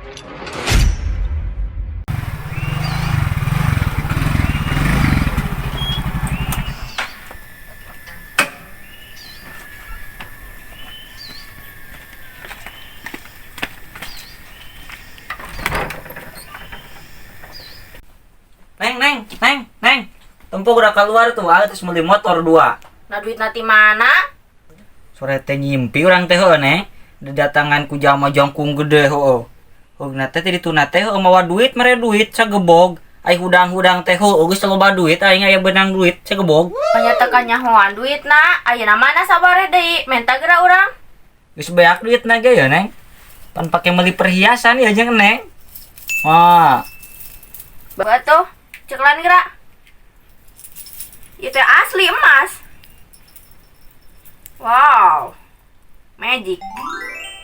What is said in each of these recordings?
Neng, neng, neng, neng. Tempo udah keluar tuh, ah, terus beli motor dua. Nah duit nanti mana? Sore teh nyimpi orang teh heuh, neng. Didatangan ku jama jangkung gede heuh. Heuh teh di tuna teh heuh mawa duit mere duit sagebog. Ai hudang-hudang teh heuh geus loba duit aing aya benang duit sagebog. Ternyata kanyahoan duit na, ayeuna mana sabare deui? Menta geura urang. Geus beak duit na ge ya, neng. Pan pake meuli perhiasan ya jeung neng. Wah. Batuh, ceklan geura. Ieu teh asli emas. Wow. Magic.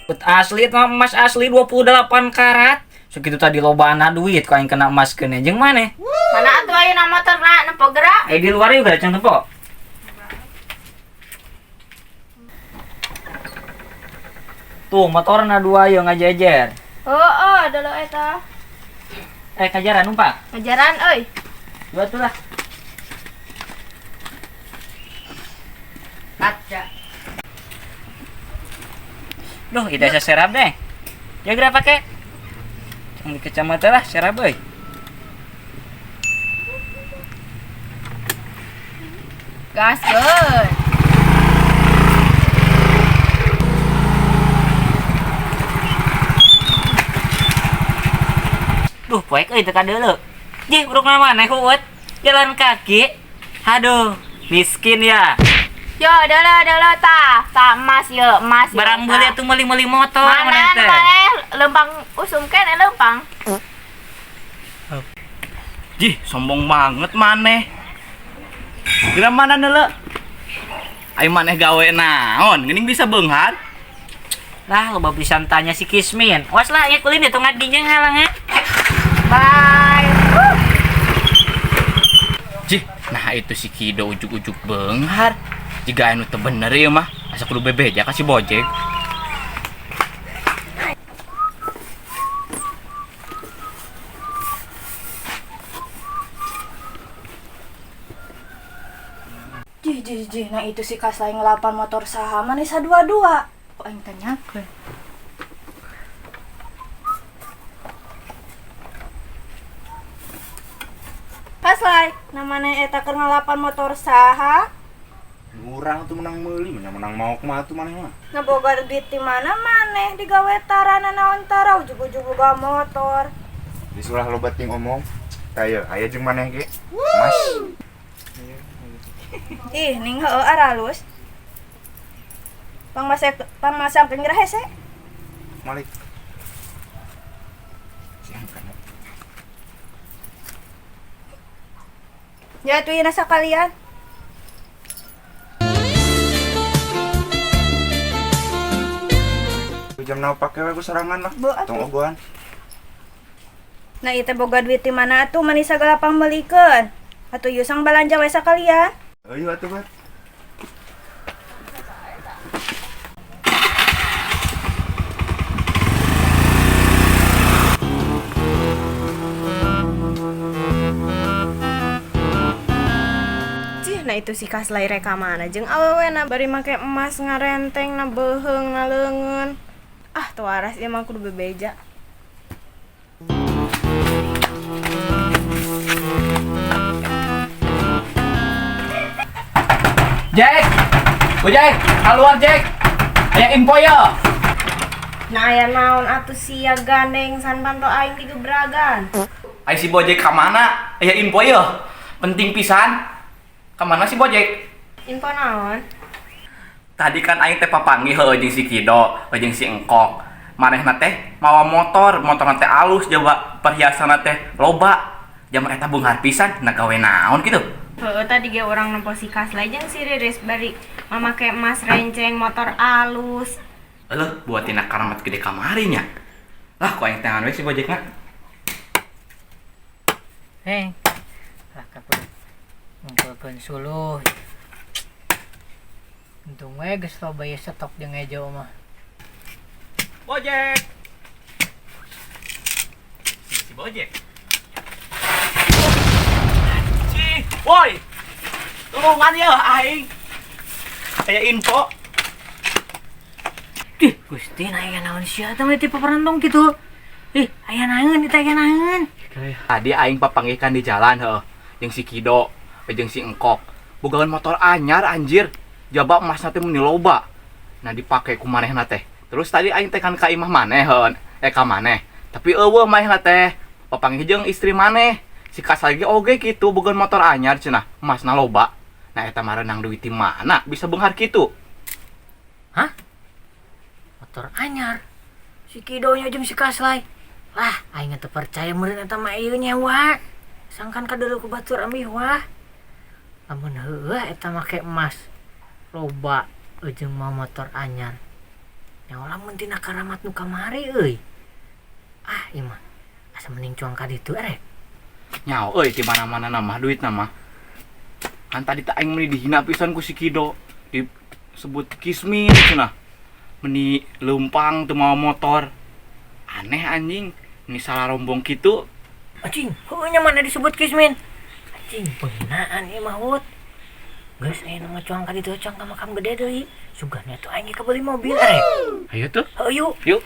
Bet asli itu emas asli 28 karat. Segitu tadi lobana duit kok aing kena emas keun jeung maneh. Mana atuh ayeuna motorna nempo geura? Eh di luar juga can tempo. Tuh motorna dua yo ngajejer. Heeh, dulu eta. Eh kajaran numpak. Ngajaran euy. Dua tuh lah. Kaca. Duh, ida saya serap deh. Ya geura pake. Yang di kecamatan lah serap euy. Gaskeun. Duh, poek euy teu kadeuleu. Jih, urang mana hueut? Jalan kaki. Aduh, miskin ya. Yo, dulu tah. Tah emas ye, emas. Barang beli atuh meuli-meuli motor mana teh. Mana lempang usum keneh lempang. Jih, sombong banget maneh. Geura mana neuleu? Ayo maneh gawe naon? Geuning bisa beunghar. Lah, loba pisan tanya si Kismin. Was lah, ya kulin itu ngadinya ngalang ya. Bye. Jih, nah itu si Kido ujuk-ujuk beunghar. Jika anu teu bener ieu mah, asa kudu bebeja ka si Bojek. Jih, jih, jih, nah itu si Kaslay ngelapan motor saha maneh sadua-dua. Kok aing tanyakeun? Kaslay, namanya eta keur ngelapan motor saha? Urang tuh menang meuli, menang maok mah tuh maneh mah. Ngaboga duit di mana maneh digawe tarana naon tara ujug-ujug boga motor. Disulah loba ting omong. Tah aya jeung maneh ge. Mas. Ih, ning heueuh aralus. Pangmasangkeun geura hese. Malik. Siangkan. Ya atuh ieu sakalian. Jam naon pake we ku sorangan lah. Tong ogohan. Nah ieu teh boga duit di mana atuh mani sagala pangmeulikeun. Atuh ieu sang balanja we sakalian. Ayo atuh, Bat. Cih, nah itu si Kaslay reka mana jeung awewena bari make emas ngarenteng na beuheung na leungeun. Ah, teu waras ieu mah kudu bebeja. Jack, oh Jack, keluar Jack. Aya info ya. Nah aya naon atuh sia gandeng san panto aing digebragan. Aya si Bojek ka mana? Aya info ya. Penting pisan. Ka mana si Bojek? Info naon? Tadi kan aing teh papanggih heueuh jeung si Kido, jeung si Engkok. Manehna teh mawa motor, motorna teh alus jaba perhiasanna teh loba. Jama eta beunghar pisan, na gawe naon kitu? Heueuh tadi ge urang nempo si Kaslay jeung si Riris bari mamake emas renceng motor alus. Eleuh, buat tina karamat gede kamari nya. Lah ku aing tangan we si Bojekna. Hei. Lah kapan ngumpulkeun suluh. Untung we geus loba ieu stok jeung ejo mah. Bojek. Gojek. Cih, woi. Tulungan ya aing. Aya info. Ih, Gusti, nah aya naon sia teh tipe perantong gitu. Ih, aya naon itu aya naon. Tadi aing papanggihkan di jalan heuh, jeung si Kido, jeung si Engkok. Bogaan motor anyar anjir. Jaba emasna teh meni loba. Nah dipake ku manehna teh. Terus tadi aing teh kan ka imah maneh heuh, ka maneh. Tapi eueuh manehna teh papanggih jeung istri maneh. Si Kasai ge oge kitu bogaan motor anyar cenah, emasna loba. Nah eta mah renang duit di mana bisa beunghar kitu? Hah? Motor anyar. Si Kidonya jeung si Kaslay. Lah, aing teu percaya meureun eta mah ieu nyewa. Sangkan kadeuleu ku batur ambih wah. Lamun heueuh eta make emas. Loba jeung mau motor anyar. Nyawa lamun tina karamat nu kamari euy. Ah, ieu mah asa mending cuang ka ditu erek. Nyawa euy di mana-mana nama duit nama. Kan tadi teh aing meuni dihina pisan ku si Kido. Disebut kismin cenah. Meni leumpang teu mawa motor. Aneh anjing, ini salah rombong kitu. Anjing, heueuh nya mana disebut kismin. Anjing, penghinaan ieu mah Wut. Geus aya nama cuang ka ditu cuang ka makam gede deui. Sugana tuh aing ge kabeli mobil erek. Ayo tuh. Heuh yuk. Yuk.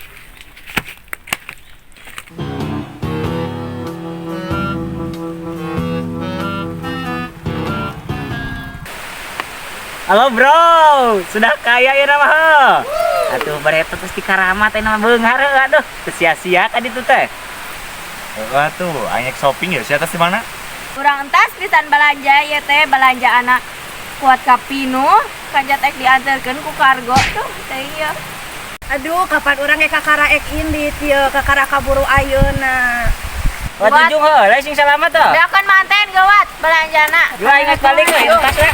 Halo bro, sudah kaya ya nama he. Atuh bareto terus dikaramat nama beunghar heuh aduh, teu sia-sia ka ditu teh. Heeh tuh, aing shopping ya, sia tas di mana? Urang entas pisan balanja ieu teh balanja anak kuat kapinu, kanjat ek diantarkeun ku kargo tuh teh ieu. Aduh, kapan urang ge kakara ek indit ieu, kakara kaburu ayeuna. Wat ujung heuh, lain sing salamat teh. Beakeun manten gawat balanjana. Yuk aing geus balik we, entas we.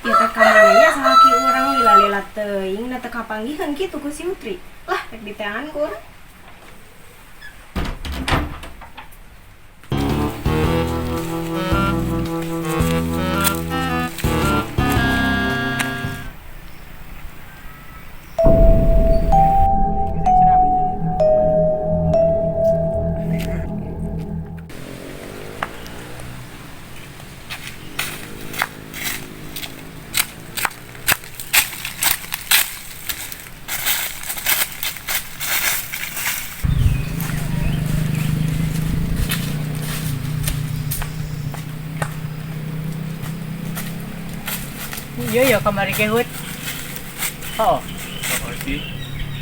Ieu teh kamana nya salaki urang lila-lila teuing na teu kapanggiheun kitu ku si Utri. Lah, rek diteangan ku urang. Iya ya kamari ge Hut. Oh, Oh sih.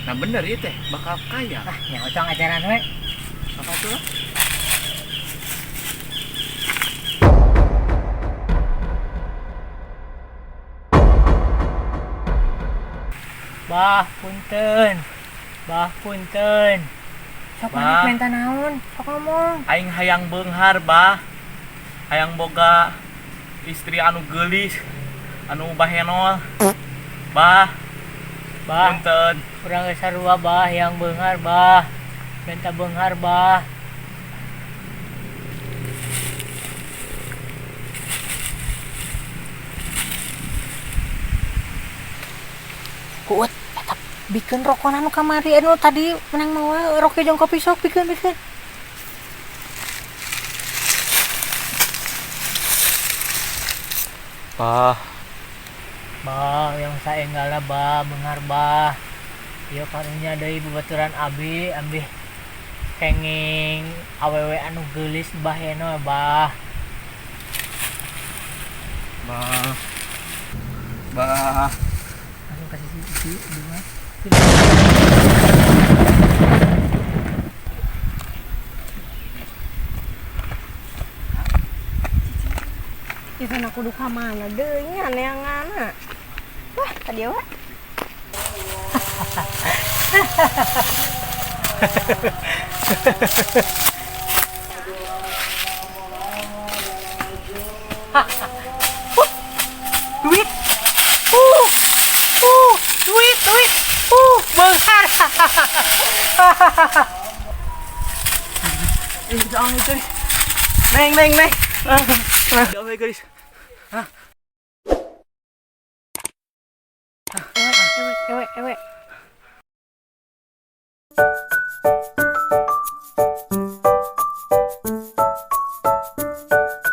Nah bener ieu teh bakal kaya. ah nya ocang ajaran we. Apa tuh? Bah punten. Bah punten. Sok Bah. maneh menta naon? Sok ngomong. Aing hayang beunghar bah. Hayang boga istri anu geulis, anu bahenol. Bah, Bah, punten. urang geus sarua bah yang beunghar bah. Menta beunghar bah. Kuut eta bikeun rokona nu kamari anu tadi menang mawa roke jeung kopi sok bikeun bikeun. Bah, Bah, yang saenggala bah, beunghar bah. Ieu karunya deui babaturan abi ambih kenging awewe anu geulis baheno bah. bah. Bah. Langsung kasih siji, dua, tiga. Ieu teh kudu ka mana deui nya neanganna. Wah, tadi wa. Duit. Duit, duit. Beunghar. Neng, neng, neng. Jauh guys. Ewe, ewe, ewe. Bye.